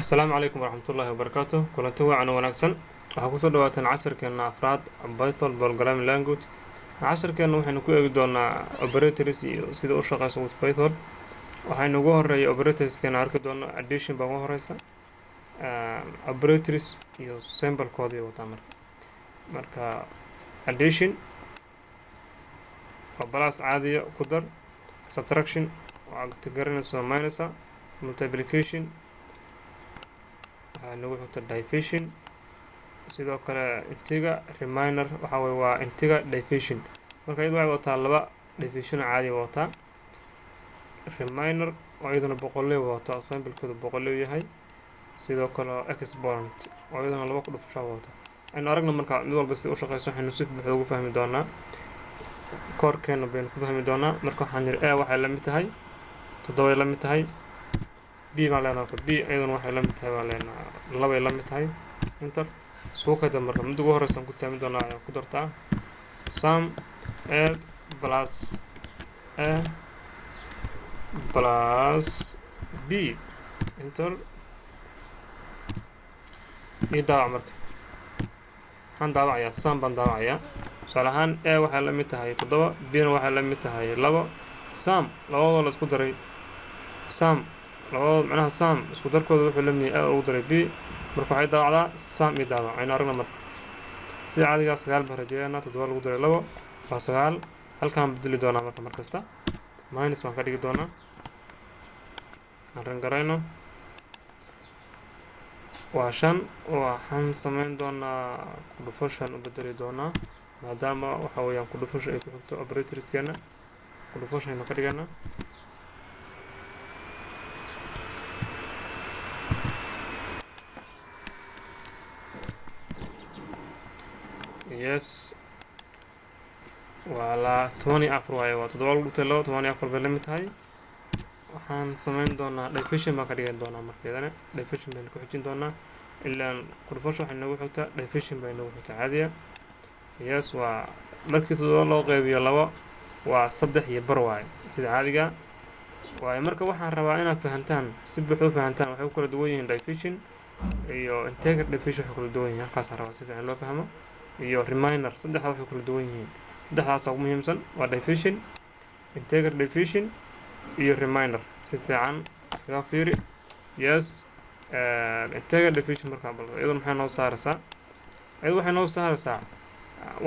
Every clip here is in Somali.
Asalaamu calaykum waraxmatullaahi wabarakaatu. Kulanti wacan oo wanaagsan. Waxaa kusoo dhawaataan casharkeena afraad, Python programming language. Casharkeena waxaynu ku eegi doonaa operators iyo sida u shaqeyso with Python. Waxaynu ugu horeeya operatorskeena arki doonaa addition baa ugu horeysa. Operators iyo symbolkoodii wataa. Marka addition waa plus caadiya ku dar, subtraction waa garanayso minusa, multiplication waxaa nagu xigta division, sidoo kale integer remainder waxaa weye waa integer division. Marka iyadu waxay wataa laba division caadiya wataa, remainder oo iyaduna boqolley wadato, symbolkoodu boqolley yahay, sidoo kale exponent oo iyaduna laba ku dhufashaa wadato. Aynu aragna marka mid walba sida u shaqeyso. Waxaynu si buuxda ugu fahmi doonaa koorkeena baynu ku fahmi doonaa. Marka waxaan yidhi a waxay la mid tahay 7ay la mid tahay, b baan leenahay, b iyaduna waxay la mid tahay baan leenahay 2ay la mid tahay. Enter isku kayda. Marka mid ugu horeysan ku tijaabin doonaa ayaan ku dartaa sum a plus a plus b, enter iyo daawac. Marka waxaan daawacayaa sum baan daawacayaa. Tusaale ahaan, a waxay la mid tahay 7, b na waxay la mid tahay 2. Sum labadoo la isku daray, sum labadood macnaha sum isku darkooda wuxuu la mid yahay a ugu daray b. Marka waxay daawacdaa sum iyo daawac. Aynu aragna marka sida caadigaa 9 baan rajeeyanaa. 7 lagu daray 2 waa 9. Halkaan bedeli doonaa marka mar kasta minus baan ka dhigi doonaa. Aan run garayno. Waa 5. Waxaan sameyn doonaa kudhufashaan u bedeli doonaa, maadaama waxa weeyaan kudhufasha ay ku xigto operatorskeena, kudhufashaynu ka dhiganaa. Yes, waa la 14 waaye. Waa 7 lagu dhuftay 2, 14 bay la mid tahay. Waxaan sameyn doonaa division baan ka dhigan doonaa. Markeedana division baynu ku xijin doonaa, ilaan kudhufasho waxay noogu xigtaa, division bay noogu xigtaa caadiya. Yes, waa markii 7 loo qeybiyo 2 waa 3.5 waaye sida caadiga waaye. Marka waxaan rabaa inaad fahantaan, si buuxda u fahantaan, waxay ku kala duwan yihiin division iyo integer division. Waxay kala duwan yihiin halkaasaan rabaa si fiican loo fahmo, iyo remainder. Saddexda waxay kala duwan yihiin, saddexdaasa ugu muhiimsan, waa division, integer division iyo remainder. Si fiican iskaga fiiri. Yes, integer division markaa bal iyadu maxay noo saaraysaa? Iyadu waxay noo saaraysaa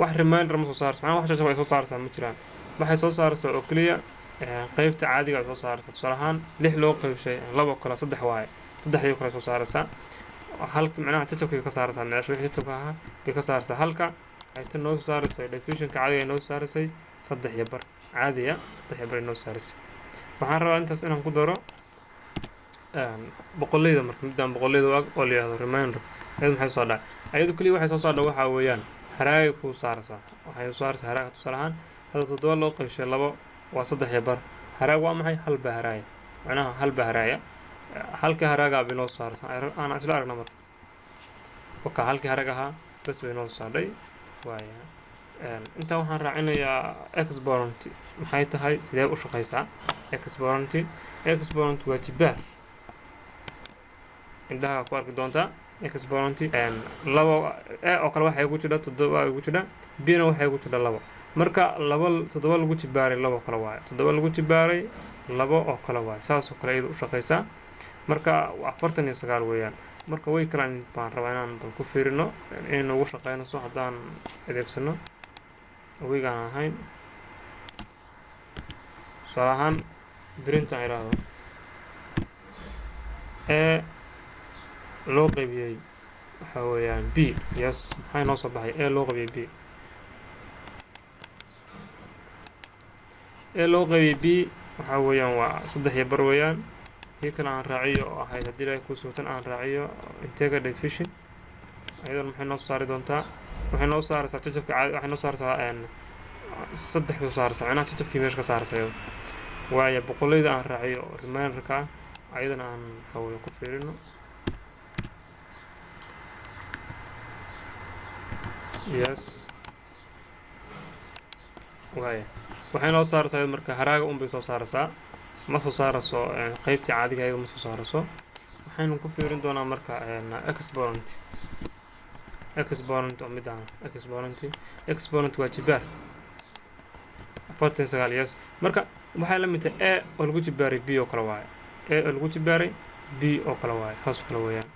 wax remainder ma soo saarayso, macnaha wax jajab ay soo saaraysaa ma jiraan. Waxay soo saaraysaa oo keliya qeybta caadiga ay soo saaraysaa. Tusaale ahaan, 6 loo qeybshay 2 kale 3 waaye, saddexdii kale soo saaraysaa. Halka macnaha jajabkay ka saaraysaa meesha, wixii jajabka ahaa bay ka saaraysaa. Halka ay tan noo soo saaraysay divisionka caadiga ay noo saaraysay 3.5 caadiya, 3.5 ay noo saaraysay. Waxaan rabaa intaas inaan ku daro boqoleyda. Marka midaan boqoleyda waag oo la yihahdo remainder, ayadu maxay soo dhacay? Ayadu keliya waxay soo saardha waxaa weeyaan haraagay kuu saaraysaa, waxay soo saaraysaa haraaga. Tusaale ahaan, hadda 7 loo qaybshay 2 waa 3.5. Haraag waa maxay? Hal baa haraaya, macnaha hal baa haraaya. Halka haraagaa bay noo saaraysaa. Aan isla aragna marka. Waka halkii haraag ahaa bas bay noo saardhay waaya. Intaa waxaan raacinayaa exponent. Maxay tahay? Sidee u shaqeysaa exponent? Exponent waa jibaar, indhaha ku arki doontaa. Exponent 2 a oo kale waxay ku jidha 7 ay ku jidha, b na waxay ku jidha 2. Marka 2 7 lagu jibaaray 2 kale waaye, 7 lagu jibaaray 2 oo kale waaye. Saasoo kale iyada u shaqeysaa. Marka 49 weeyaan. Marka way kalaan baan rabaa inaan bal ku fiirino inay noogu shaqeynayso haddaan adeegsano weygaan ahayn. Tusaale ahaan, print aan idhaahdo a loo qaybiyey waxa weeyaan b. Yes, maxay noo soo baxay? A loo qaybiyey b, a loo qaybiyey b waxaa weeyaan waa 3.5 weeyaan. Tii kale aan raaciyo oo ahayd, haddii Ilaahay kuu suutan, aan raaciyo integer division. Ayadoona maxay noo saari doontaa? Waxay noo saaraysaa jajabka caadi, waxay noo saaraysaa 3 bay saaraysaa, macnaha jajabkii meesha ka saaraysa iyado waayo. Boqolleyda aan raaciyo remainderka ah, ayadana aan waxa weeye ku fiirino. Yes, waaya, waxay noo saaraysaa iyado marka haraaga unbay soo saaraysaa, ma soo saarayso qeybtii caadiga ayado ma soo saarayso. Waxaan Waxaynu ku fiirin doonaa marka exponent, exponent oo midaan exponent. Exponent waa jibaar, 49. Yes, marka waxay la mid tahay a oo lagu jibaaray b oo kale waaye, a oo lagu jibaaray b oo kale waaye, hoos kale weeyaan.